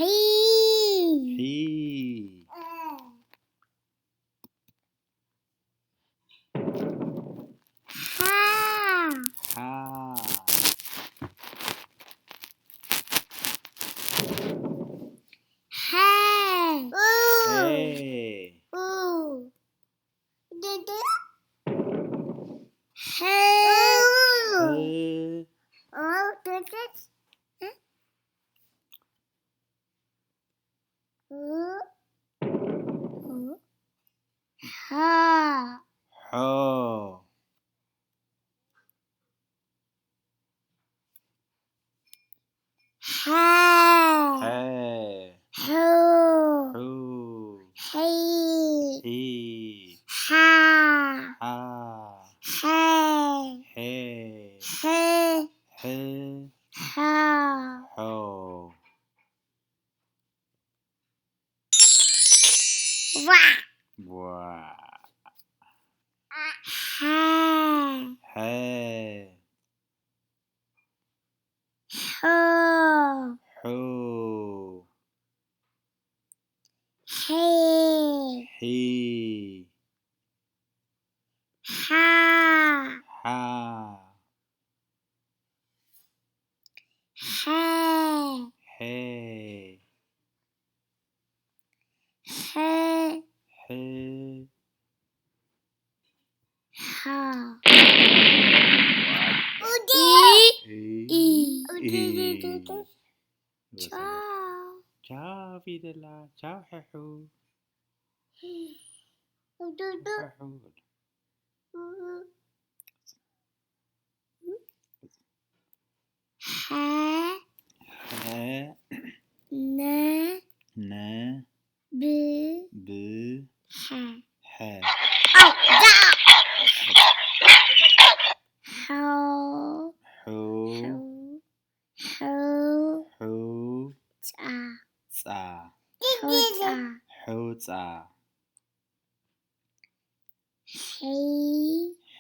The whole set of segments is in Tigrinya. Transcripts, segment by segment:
ሒ። ሒ። ሓ። ሓ። ሐ። ሐ። ኡ። ሄ። ኡ። ሐ። ሐ። ኡ። ኡ። ሑ። ሑ። ሓ። ሓ። ሓ። ሓ። ሑ። ሑ። ሒ። ሒ። ሓ። ሓ። ሐ። ሐ። ሐ። ሐ። ሓ። ሓ። ቧዕ። ቧዕ። ሓ። ሓ። ሑ። ሑ። ሒ። ሒ። ሓ። ሓ። ሐ። ሐ። ሐ። ሐ። ሓ። ኢ። ኢ። ኢ። ኢ። ቻው። ቻው ፊደላ፣ ቻው ሕሑ። ሕሑ። ሓ። ሓ። ነ። ነ። ብ። ብ። ሓ። ሓ። ኣው፣ ዳ። ሓ። ሑ። ሑ። ሑ። ሑ። ጻ። ጻ። ሑጻ። ሑጻ። ሒ። ሒ።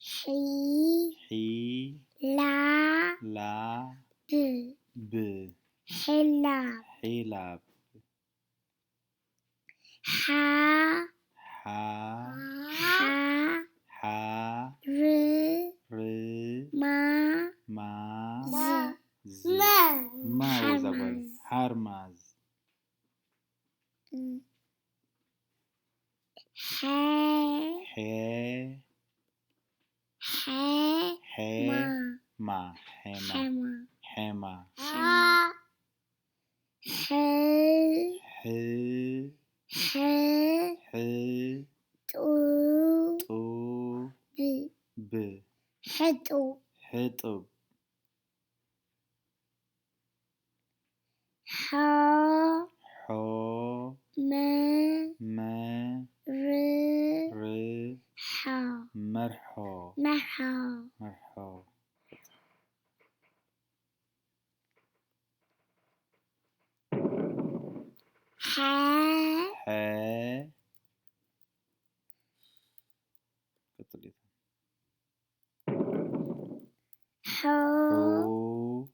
ሒ። ሒ። ላ። ላ። ብ። ብ። ሒላብ። ሒላብ። ሓ። ሓ። ሓ። ሓ። ር። ር። ማ። ማ። ዝ። ዝ። ማ። ማ ወዛ ጓል። ሓርማዝ። ሓርማዝ። ም። ሐ። ሐ። ሐ። ሐ። ማ። ማ። ሐማ። ሐማ። ሐማ። ሐማ። ሐ። ሐ። ሐ። ሐ። ጡ። ጡ። ብ። ብ። ሕጡብ። ሕጡብ። ሖ። ሖ። መ። መ። ር። ር። ሖ። መርሖ። መርሖ። መርሖ። ሓ። ሓ። ቀጽል። ሑ። ሑ።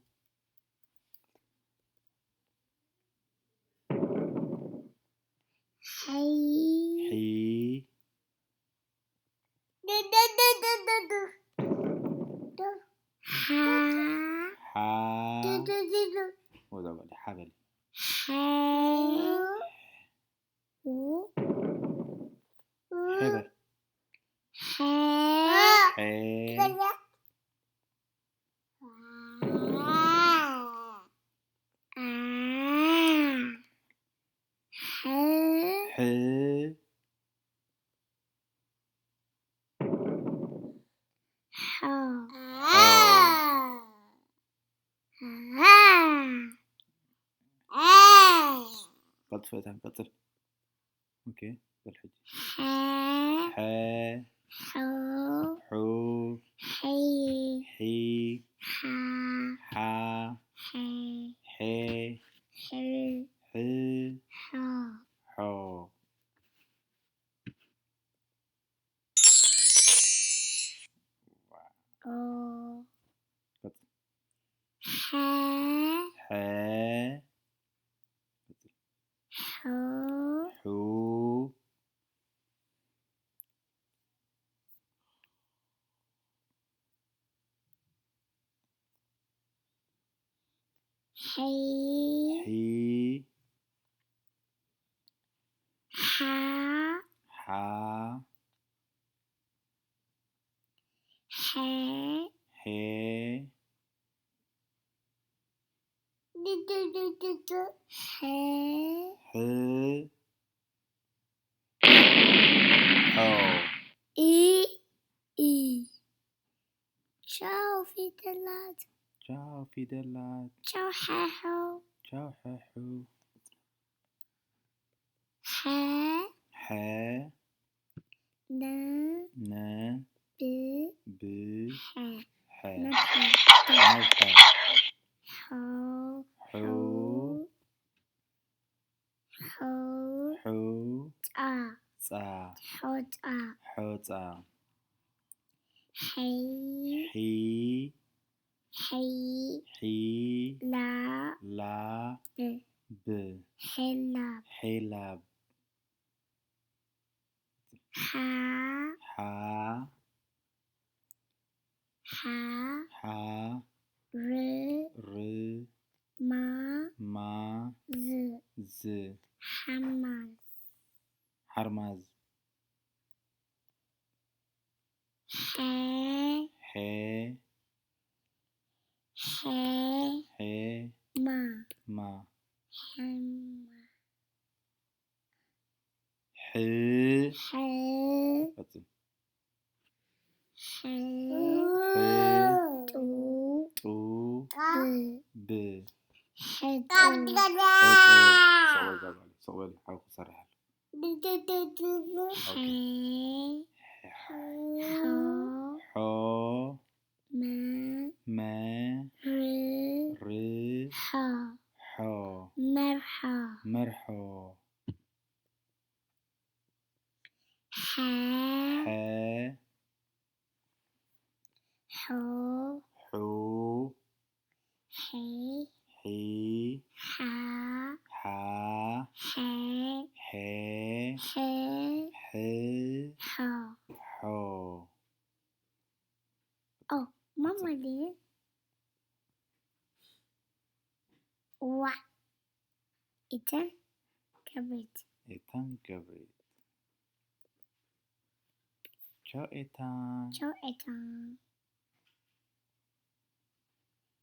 ሐይ። ሐይ። ሓ። ሓ። ወዛ በሊ፣ ሓ በሊ። ሓ። ው። ሐ በል። ሓ። ሓ። አ። ሓ። ሓ። ሓ። ሓ። ቀልጥፎ እታ፣ ቀጽል። ኦኬ፣ በል ሕጂ። ሓ። ሓ። ሑ። ሑ። ሒ። ሒ። ሓ። ሓ። ሐ። ሐ። ሐ። ሐ። ሖ። ሖ። ኦ። ቀጽል። ሓ። ሓ። ሒ፣ ሒ፣ ሓ፣ ሓ፣ ሐ፣ ሐ፣ ሐ፣ ሕ፣ ሖ። ኢ፣ ኢ። ቻው ፊደላት። ቻው ፊደላት። ቻው ሓሓው። ቻው ሓሑ። ሐ፣ ሐ፣ ነ፣ ነ፣ ብ፣ ብ፣ ሐ። ሐ። ነብሐ። ነብሐ። ሖ፣ ሑ፣ ሑ፣ ሑ፣ ጻ፣ ጻ፣ ሖጻ። ሖጻ። ሐ፣ ሒ፣ ሐ፣ ሒ፣ ላ፣ ላ፣ ብ፣ ብ፣ ሐላብ። ሐላብ። ሓ፣ ሓ፣ ሓ፣ ሓ፣ ር፣ ር፣ ማ፣ ማ፣ ዝ፣ ዝ፣ ሓማዝ። ሓርማዝ። ሐ፣ ሐ፣ ሐ፣ ሐ፣ ማ፣ ማ፣ ሓማ። ሕ፣ ሐ፣ ቀጽል። ሐ፣ ሐ፣ ጡ፣ ጡ፣ ብ፣ ብ፣ ሕጡ። ሕጡ። ስቕ በል እዛ ጓል፣ ስቕ በል፣ ሓው ክሰርሕ ኣሎ። ሐ፣ ሖ፣ ሖ፣ መ፣ መ፣ ር፣ ር፣ ሖ፣ ሖ፣ መርሖ። መርሖ። ሐ፣ ሐ፣ ሖ፣ ሑ፣ ሐ፣ ሒ፣ ሓ፣ ሓ፣ ሐ፣ ሐ፣ ሐ፣ ሐ፣ ሖ። ሖ። ኦ፣ ማማ ድየ? ዋዕ። ኤታን ገብሪት። ኤታን ገብሪት። ቻው ኤታን። ቻው ኤታን።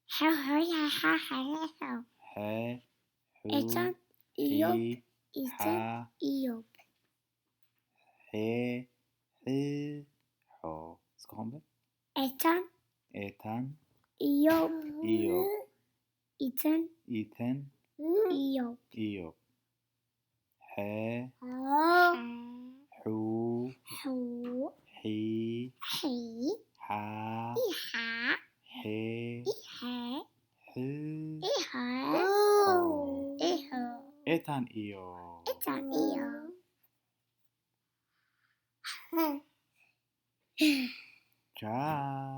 ሐ፣ ሐ፣ ሐ፣ ሐ፣ ሐ፣ ሐ። ሐ፣ ሑ፣ ኤታን፣ ሒ፣ ኢዮብ፣ ሓ፣ ኤታን፣ ኢዮብ። ሐ፣ ሕ፣ ሖ። እስኪ ኸም በል። ኤታን፣ ኤታን፣ ኢዮብ፣ ኢዮብ፣ ኢታን፣ ኢተን፣ ኢዮብ። ኢዮብ። ሐ፣ ሐ፣ ሑ፣ ሑ፣ ሒ፣ ሒ፣ ሓ፣ ኢሓ፣ ሐ፣ ኢሐ፣ ሕ፣ ኢሐ፣ ሖ። ኢሖ። ኤታን ኢዮብ። ኤታን ኢዮብ። ቻው።